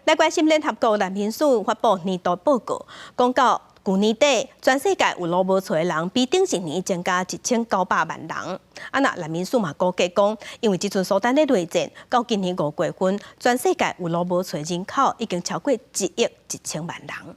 來關心聯合國難民署發布年度報告，講到舊年底全世界有路無厝的人比頂一年增加1900萬人。啊，若難民署嘛估計講，因為這陣蘇丹咧內戰，到今年5月份，全世界有路無厝人口已經超過1億1000萬人。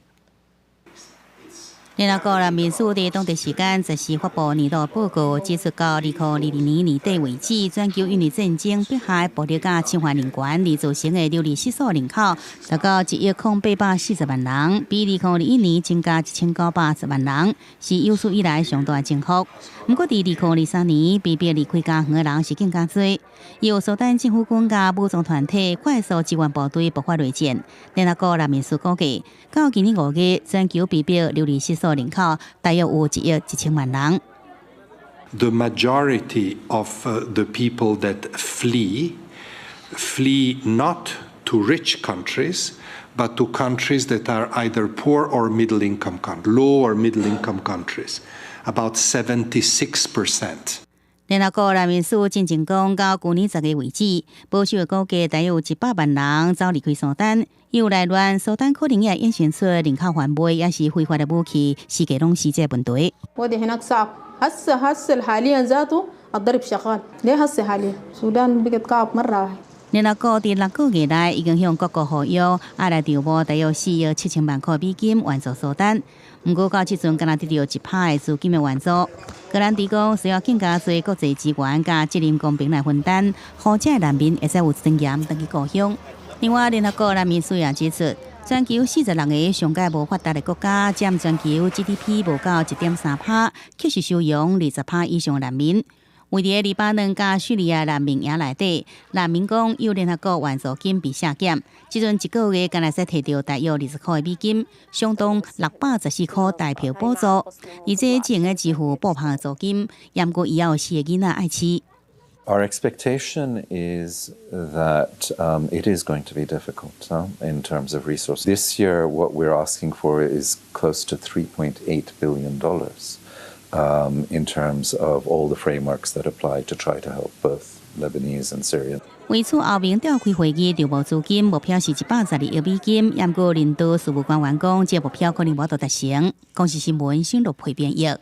聯合國難民署佇當地時間14發布年度報告，指出到2022年年底為止，全球因為戰爭、迫害、暴力佮侵犯人權而造成的流離失所人口，達到1億0840萬人，比2021年增加1910萬人，是有史以來上大增幅。毋過，佇2023年，被迫離開家園的人是更加濟。由蘇丹政府軍佮武裝團體快速支援部隊爆發內戰。聯合國難民署估計，到今年5月，全球被迫流離失所人口大約有1億1000萬人。 The majority of the people that flee, flee not to rich countries, but to countries that are either poor or middle income countries, low or middle income countries, about 76%. 聯合國難民署進前講，到舊年10月為止，保守的估計大約有100萬人走離開蘇丹。有來亂，蘇丹可能會衍生出人口販賣，抑是非法的武器，世界攏是這個問題。 وضع هناك صعب هسه هسه حاليا ذاته الضرب شغال ليه هسه حاليا السودان بقت كعب مرة واحدة。聯合國佇6個月內已經向各國呼籲，愛來籌募大約4億7000萬塊美金援助蘇丹。毋過到這陣，敢若得著1%的資金的援助。格蘭迪講，需要更加濟國際資源佮責任公平來分擔，予遮的難民會使有尊嚴轉去故鄉。另外，聯合國難民署也指出，全球46個上蓋無發達的國家，佔全球 GDP 無到1.3%，卻是收容20%以上的難民。位佇黎巴嫩佮敘利亞難民營內底，難民講有聯合國援助金被削減，這陣一個月敢若使提著大約20塊美金，相當614塊台幣補助，而且只會支付部分的租金，猶閣伊猶有四個囡仔愛飼。 Our expectation is that it is going to be difficult in terms of resources. This year, what we're asking for is close to $3.8 billion in terms of all the frameworks that apply to try to help both Lebanese and Syrian. 為此，歐盟召開會議籌募資金，目標是112億美金。毋過，人道事務官員講，這個目標可能無法度達成。公視新聞，新錄配編譯。